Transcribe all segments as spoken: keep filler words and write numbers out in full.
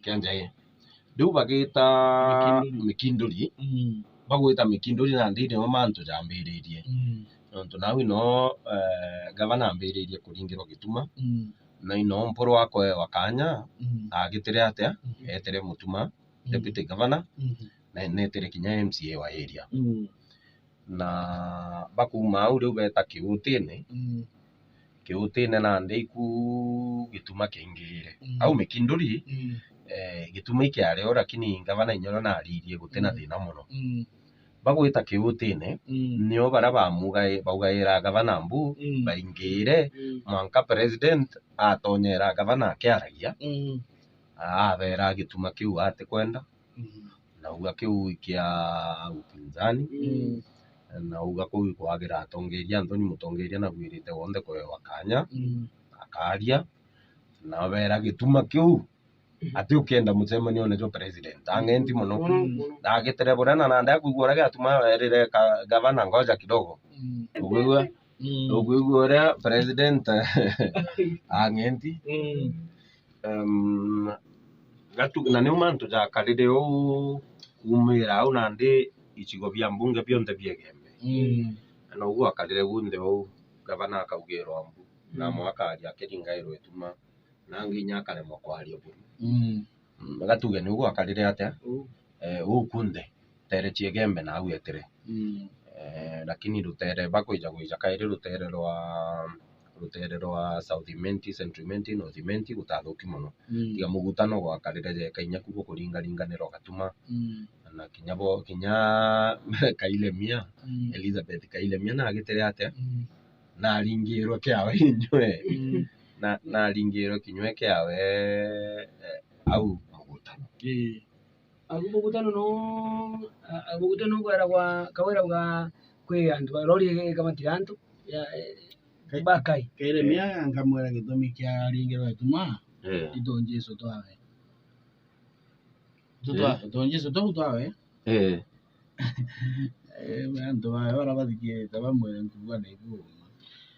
Kia njai. Riu bagita Mikinduri. Mikinduri. Mm. Bagwita Mikinduri nandi nio mantu jambiririe. Mm. Nontu nau ino, eh, gavana ambiririe kuringirwa Gituma. Mm. Na ino Mpuru akoewa kanya, mm, agitire atia? Mm. Etire Mutuma, mm, deputy governor, mm, na netire kinya M C A wa area. Mm. Na bakuuma au riu beeta Kiutine. Mm. Kiutine nandi iku Gituma kiingire. Mm. Au Mikinduri, mm, eh, Gituma ikiari o, lakini gavana inya rio naririe guti na, mm, thina mono. Mm. Bagwita Kiutine, mm, nio baria bamugai-, baugaira gavana mbu, mm, baingire, mm, mwanka president atonyera gavana akiaragia, mm, abera Gituma kiu atikwenda. Mm. Nauga kiu kia upinzani. Mm. Nauga kuu ikwagira atongeria, Anthony Mutongeria nagwirite wonthe kuewa kanya, mm, akaria, na abera Gituma kiu, mm, ati ukienda mucemanione jwa president, ang'enti mono. Mm. Na agitire buria na nandi akwigua uria Gituma erire ka-, gavana, ngoja kidogo. Mm. Ukwigua? Mm. Ukwigua uria president ang'enti? Mm. Em, gatu-, na niu mantu jakarire uu kuumira au nandi icigo bia mbunge bionthe bia Igembe. Mm. Na noguo gwakarire gunthe uu, gavana akaugirwa mbu, na, mm, amwe akaria akiringairwa Ituma, na angi inya akaremwa kwaria buru. Mm. Mm, gatuge niu gwakarire atia? Uu. Eh, uu kunthe. Ruteere cia Igembe nau etire. Mm. Eh, lakini ruteere bakwija gwija kairi ruteere rwa, ruteere rwa South Imenti, Central Imenti, North Imenti gutathuki mono. Mm. Tiga mugutano gwakarire jeka inya kuo kuringaringanirwa Gatuma. Mm. Na kinya bo, kinya Kailemia, mm, Elizabeth Kailemia nagitire atia? Mm. Naringirwe kiawe inywe. Mm. Na, naringirwe kinywe kiawe, eh, au mugutano. Ii. Au mugutano no, a-, a-, mugutano kweragwa, kawiragwa kwi antu ba lori ikamatira antu, ya, eh, Kai-, bakai. Kairemia nkamwira gitumi kia aringirwe Ituma, eh, ito Jesu twawe. Tutwa-, eh, to Jesu tu twawe. Eh. Eh, antu bawe bara bathikirite bamwe nkugua na iguma.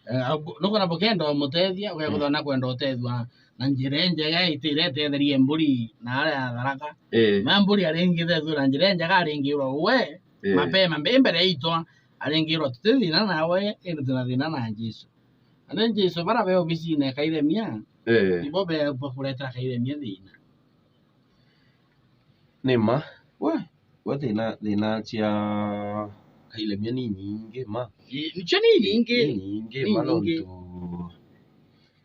Eh, abu-, nukona bukenda umutethia, ugekutha, mm, na kwenda utethua na njira injega itire itetherie mburi na aria ya Tharaka. Eh. Na mburi aringithethua na njira injega, aringirwa uwe, eh, mapema, mbe-, mbere yaitwa, aringirwa tuti thina nawe, indi twina thina na Jesu. Andi Jesu bara be obisine ya Kairemia, eh, nibo be bakuretera Kairemia thina. Ni ma, we, we thina, thina cia Kairemia ni nyingi ma. Ii, nicio ni nyingi. Ni nyingi ma, ni nyingi, nontu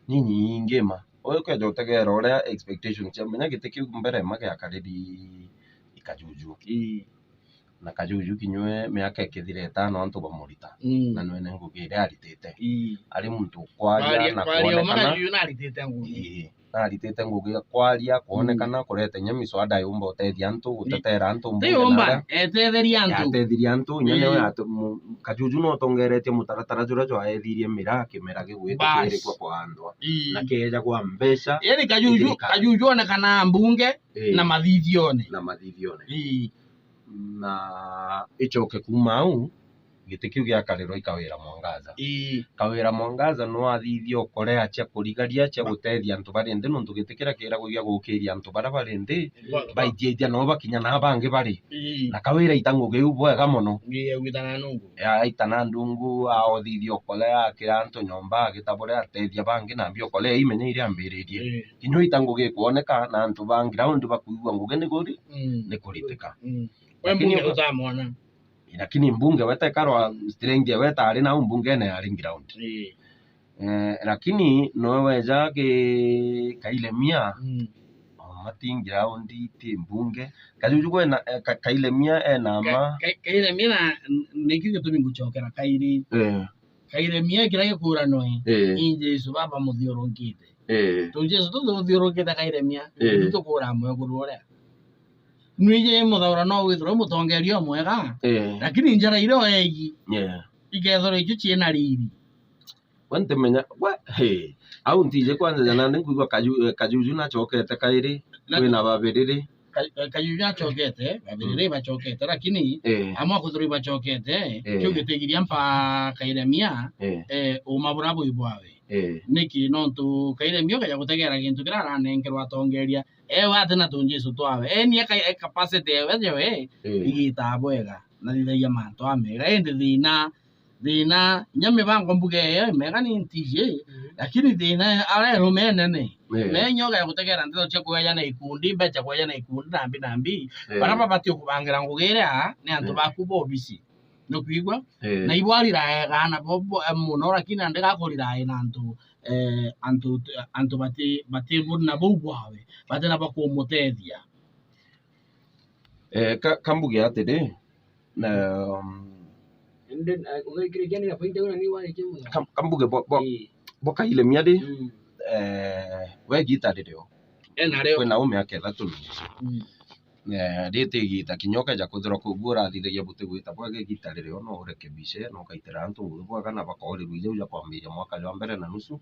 ni nyingi ma. Uyu ukeja utegera uria expectation cia, menya giti kiu mbere ma giakariri i Kajuju. Ii. Na Kajuju kinywe miaka ikithira itano antu bamurita. Mm. Na nwene ngugi iria aritite. Ii. Ari muntu ukwaria, kwaria, na kwaria uma kwonekana. Kajuju naritite ngugi. Ii. Naritite ngugi ya kwaria, kwonekana, mm, kureta inya miswada yumba utethia antu, gutetera antu mbunge. Ti yumba, na aria etetheria antu. Yatethirie antu, inya nio, ii, yatu-, mu-, Kajuju no utongeretie mutaratara juria jwaethirie miraa, kimera gigwita, bas, kirikwa kwa andwa. Ii. Na kieja kwa mbeca. Yaani Kajuju, thirikari. Kajuju onekana mbunge, ii, na mathithione. Na mathithione. Ii. Na icoke kuuma au, giti kiu giakarirwa i Kawira Mwangaza. Ii. Kawira Mwangaza no athithia ukore acia kurigaria, acia gutethia antu bari nthi, nontu giti kiria kiragwa gia gukiria antu baria bari nthi, ba-, ba-, baithiaithia nao bakinya na bangi bari. Ii. Na Kawira aita ngugi iu bwega mono. Ii, augita na nungu. Ya, aita na ndungu, aothithia ukore, akira antu nyomba, agita buria atethia bangi, na mbia ukore, imenya iria ambiririe. Ii. Kinya ita ngugi ikwoneka, na antu ba ground bakwigua ngugi ni kuri-, mm, ni kuritika. Mm. We lakini mbunge uka-, utamwona. Lakini mbunge we tekarwa strength we tari nau mbungene yari ground. Ii. Eh, lakini nowe weja ki Kailemia, mm, o mati ground ti mbunge. Kajuju kwena, eh, Ka-, Kailemia ena ma. Ka-, Ka-, Kailemia na, n-, nikio gitumi ngucokera kairi. Eh. Kairemia kiria gikuranwe, ii, i Jesu baba muthiurukite. Ii. Tu Jesu tuthiurukite Kairemia, ii, tutukura mwekuru uria. Nwiji muthaura no withirwe mutongeria umwega, ii, lakini njara iria oegi, yeah, ikethirwa icio ciina riri. We ntimenya, we, hey, au ntiji kwanza jana ndi nkwigua Kaju-, eh, Kajuju nachokete kairi, na kwina babiriri. Ka-, ka-, Kajuju achokete, babiriri, mm, bachokete, lakini, eh, amwe akwithirwa ibachokete, eh, kiu gitigiria mpa Kairemia, eh, eh, uma buria bwi bwawe. Eh. Niki? Nontu Kairemia ukeja gutegera gintu kiria aranenkerwa atongeria, ewe atina tunjesu twawe. Eni eka-, e capacity ewe, ewe, eh, igitaa bwega, na thithagia mantu amega. Indi thina, thina, inya mibango mbuge eyo imega ni ntiji, mm, lakini thina arerumene ni, eh, menya ukeja gutegera nteto cia kuejana ikundi, mbecha kuejana ikundi, nambi, nambi. Eh. Baria babati ukubangira ngugi iria ni antu, eh, baku ba obisi. Nukwigua? Eh. Na ibo ariraega na bo, bo, eh, muno, lakini nandi gakurirai na antu, eh, antu, antu bati, bati bu-, na bau bwawe, bati na bakumutethia. Eh, ka, kambuge atiri, na, um, Indi, eh, ugikirikia ni point iu na ni warikia muno. Kam-, kambuge bo, bo, eh, bo Kairemia ri, mm, eh, we igita ririo? Ena rio. Kwina ume akethatu. Mm. Eh, riti igita kinya ukeja kwithirwa kuu urathithagia butigwita bwega igita ririo, no urekebishe, no ukaitira antu ngugi bwega na bakoorirua ijau ja kwambiria mwaka jwa mbere na nusu,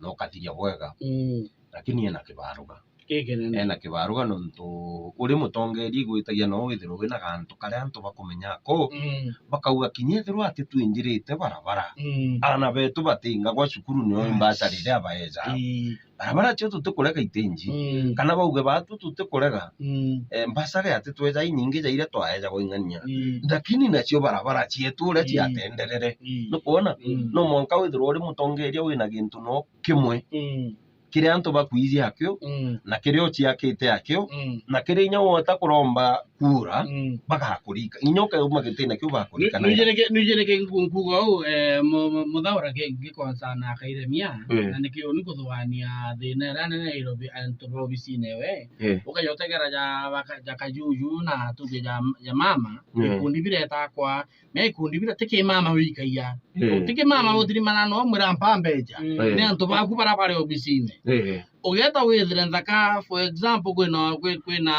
na ukathiria bwega. Mm. Lakini ena kibaruga. Gikinene. Ena kibaruga nontu uri mutongeria igwitagia no withirwe wina gantu karia antu bakumenya ko, mm, bakauga kinya ethirwa ati twinjirite barabara. Mm. Aana betu batingagwa cukuru nio, yes, mbasari iria baeja. Ii. Barabara cio tutikurega itinji. Mm. Kana bauge batu tutikurega. Mm. Eh, mbasari ati tweja inyingi ja iria twaejagwa ing'ania. Mm. Lakini nacio barabara cietu uria, mm, ciatenderere. Mm. Nukwona? Mm. No mwanka withirwa uri mutongeria wina gintu no kimwe. Mm. Kiria antu bakwiji akio, mm, na kiria uciakite akio, mm, na kiria inya wota kuromba kura, mm, bagakurika. Inya ukauma gitine kiu bakurika. Nwijirike, nwijirike nkuga uu, eh, mu-, mu-, muthaura ke-, gikosa na Kairemia, eh, na nikio ni kuthuania thina iria nene Nairobi, antu ba obisine we. Eh. Ukaja utegera ja baka-, ja Kajuju na tuge ja, ja mama, eh, ikundi biretakwa, me ikundi bira ti ki mama wikagia. Eh. Ti ki mama, mm, utirimana no mwira mpa mbecha. Mm. Ni antu baku bara bari obisine. Eh. Ugeta withire nthaka, for example, kwina, kwi-, kwina,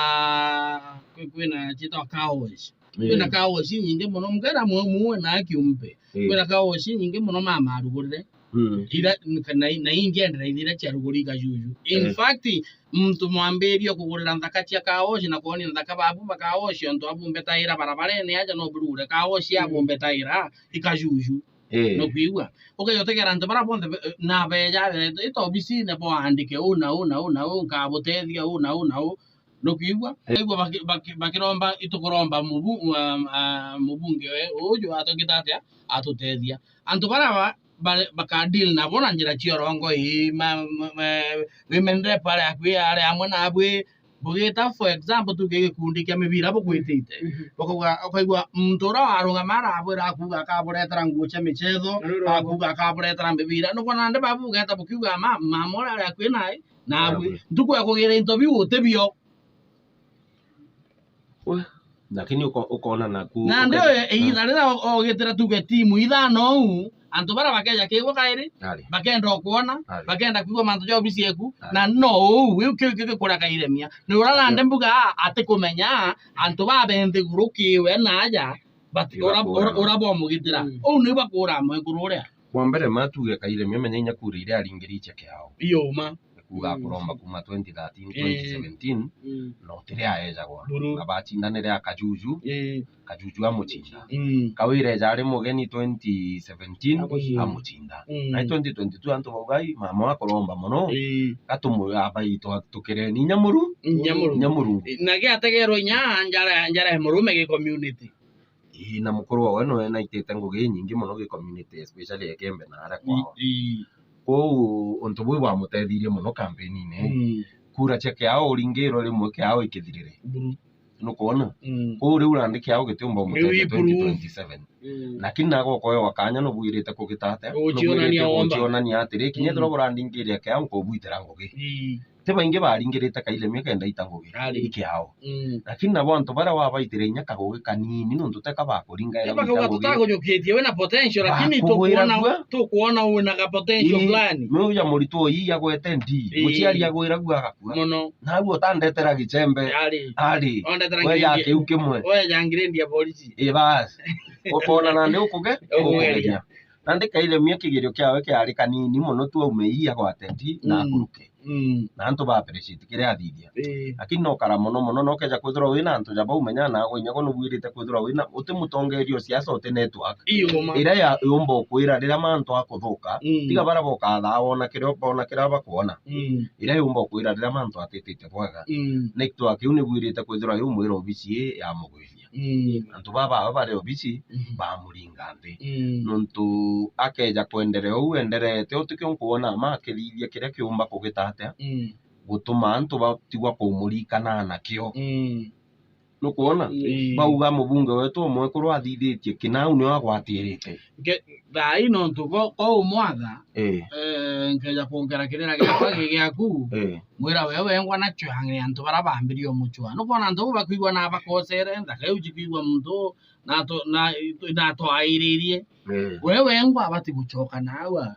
kwi-, kwina ciitwa car wash. Eh. Kwina car wash nyingi muno, mukera mwe muwe na akiumpe. Eh. Kwina car wash nyingi muno mama arugurire. Mm. Ira, na, na ingi endera ithira cia ruguri Kajuju. In, eh, fact, muntu mwambirie kugurira nthaka cia car wash na kwonia nthaka babu ba car wash, ontu abumbetaira barabarene aja no burugure car wash, mm, abumbetaira i Kajuju. Eh. Nukwigua? Ukeja utegera antu bara bonthe be-, na beja, be-, ita obisine boandike uu na uu na uu na uu, nkabutethia uu na uu na uu. Nukwigua? Eh. Igua baki-, baki-, bakiromba, itukuromba mubu-, um, ah, mubunge we uju atugita atia? Atutethia. Antu bara ba-, ba-, baka deal nabo na njira cia urongo ii, ma-, ma-, ma-, women rep ari akui ari amwe nabwi, bugita, for example, tuge gikundi kia mibira bugwitite. Mhm. Bakauga, ukaigua muntu uria warugama arabwira akuuga akaburetera nguo cia michetho, akuuga akaburetera mibira. Nukwona nandi babu bugeta bukiuga, ma-, mama uria ari akui nai, nabwi. Nabwi. Ntuku ya kugira into biu utibio. We, lakini uko-, ukona naku, na ndio uka-, ihinda riria o-, ogitira tuge timu ithano uu, antu bara bakeja kigwa kairi, ari, bakenda okwona, ari, bakenda kwigua mantu ja obisi eku, ari, na no uu, wiu kiu kigikura Kairemia. Ni uria nandi mbuga atikumenya antu babe nthiguru kiwe na aja, but ura-, ura-, ura bomugitira. Mm. Uu niu bakura mwekuru uria. Bwa mbere ma tuge Kairemia, menya inya kura iria aringiritie kiao. Iyo uma. Kuuga, mm, akuromba kuma twenty thirteen, eh, twenty seventeen, mm, na utiri aejagwa. Buru. Na bacindanire a Kajuju, eh, Kajuju amucinda. Mm. Kawira eja ari mugeni twenty seventeen, amucinda. Amucinda. Mm. Na twenty twenty-two antu bauga, "Ai, mama akuromba muno, eh, gatumu abaitwa tukireni inya muru-, inya murungu." Inya murungu. Na giategerwa inya njara, njara ya murume gi community. Ii, na mukuru wawe nwe naitite ngugi inyingi muno gi community, especially Ekembe na aria kwao. Ii. Kwou untu buu bwamutethirie muno campaign-ini. Mm. Kura cia kiao uringirwe rimwe kiao ikithirire. Buru. Nukwona? Mm. Kwou riu nandi kiao gitiumba umuteethia twenty twenty-seven. Mm. Lakini nago ukoewa kanya nubwirite kugita atia? Gucionania womba. Gucionania atiri, kinya ethirwa burandingiria kiao nkubwitira ngugi. Ii. Ti baingi baringirite Kairemia kenda aita ngugi. Ari. I kiao. Mm. Lakini nabo antu baria wabaitire inya kagugi kanini, nontu teka bakuringaira gwita ngugi. Tutagujukitie, wina potential, lakini tukuona, tukuona wina ga potential fulani. Ii, miu ya muritu uyu agwete ndi. Ii. Muciari agwira gu agakua. Muno. Nawe utandetera gichembe. Ari. Ari. Ondetera weja ngirendi ya, kiu kimwe. Weja ngirendi ya polisi. Ii, basi. Ukona nandi ukuge-, ukugeria. Ukugeria. Nandi Kairemia kigerio kiawe kiari kanini muno tu aume ii agwate ndi na, mm, akuruke. Mm. Na antu ba appreciate kiria athithia. Ii. Lakini no kara mono mono, no keja kwithirwa wina antu ja bau, menya na gwe inya gwe nubuirite kwithirwa wina, uti mutongeria o siasa, uti network. Ii, uma. Iria ya, yumba ukwira riria mantu akuthuka, Mm. tiga bara bokathaa wona kiria, bona kiria bakwona. Mm. Iria yumba ukwira riria mantu atitite bwega. Mm. Network iu nibuirite kwithirwa yumwira obisi ii ya mugwithia. Mm. Antu baba aba bari obisi, Mhm. bamuringa nthi. Mm. Nontu akeja kwenderea uu enderete, utikio nkwona ama akithithia kiria kiumba kugita atia, Mm. gutuma antu batigwa kumurikana nakio. Mm. Nukwona? Ii. Bauga mubunge wetu umwe kurwa athithitie kina, au nio agwatirite. Nge-, thaa ii nontu ko, ko umwatha, Ii. eh, nkeja kwongera kirira giakwa gi giaku, Ii. mwira we wengwa na chwang'e antu bara bambirie umuchwa. Nukwona antu bau bakwigua na bakosere, nthaka iu chikwigua muntu na to-, na, na atwairirie. Ii. We wengwa abati guchoka nawe.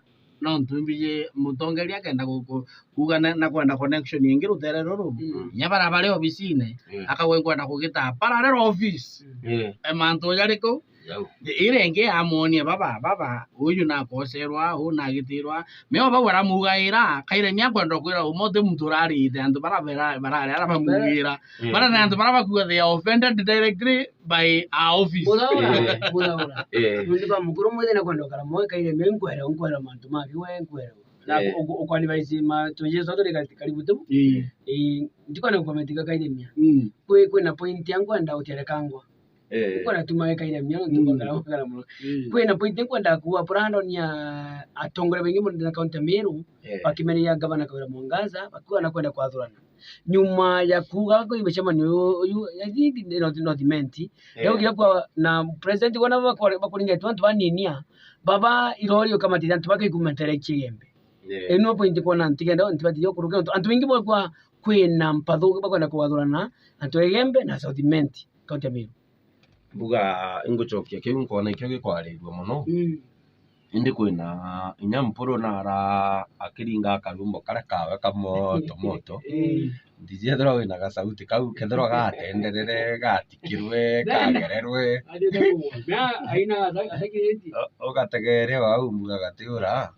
Nontu mbiji mutongeria akenda gu-, gu-, kuuga na, na kwenda connection ingi rutere ruru. Mm. Inya bara bari obisine, Ii. akauga nkwenda kugita parallel office. Ii. E mantu jariku? Jau. Ira ingi amwonia baba, baba, uyu nakoserwa, uu nagitirwa. Meo bau baramugaira, Kairemia akwenda kwira umwe uti muntu urarite antu bara bara-, barari ara bamugira. Ii. Bara na antu bara bakuga they are offended directly by our office. Muthaura, Ii. muthaura. Ii. Nuntu ba mukuru mwithe nakwenda ukara moe Kairemia, nkwere, nkwere mantu maki we nkwere. Na Ii. uku-, uku-, uku-advise ma tujesu turi kati-, karibu tu. Ii. Ii, ndikona comment ga Kairemia. Mm. Kwi, kwina point ya nkwenda utiarekangwa. Eh. Nkwona tuma ekaire mio, Mm. ntukogera, gukara muno. Mm. Kwina point nkwenda kuuga, Brandon ya atongoria baingi muno ndina kaunti ya Meru, Eh. bakimeria gavana Kawira Mwangaza, bakiuga na kwenda kwathurana. Nyuma ya kuuga kwi micemanio uyu, I think ni North, North Imenti, Eh. yaugire kwa na president wana bakore-, bakuringetwe antu baninia, baba irori ukamatithia antu bake ikumentere chigembe. Eh. Ino point kwona ntigenda ntibati yo kuruka antu, antu baingi bakwa kwina mpathu bakwenda kwathurana, antu egembe na South Imenti. Kaunti ya Meru. Mbuga ingucokia kiu nkwona ikio gikwarirua mono. Mm. Indi kwina inya mpuru nara akiringa akarumbo karia kawe kamoto moto. Mm. Ndiji ethirwa wina gasauti kau, kethirwa gatenderere, gatikirwe, Na, kagererwe. Athiete kugwa. Na, aina ata-, atakiriti. U-, ugategeere wau mbuga gatiura.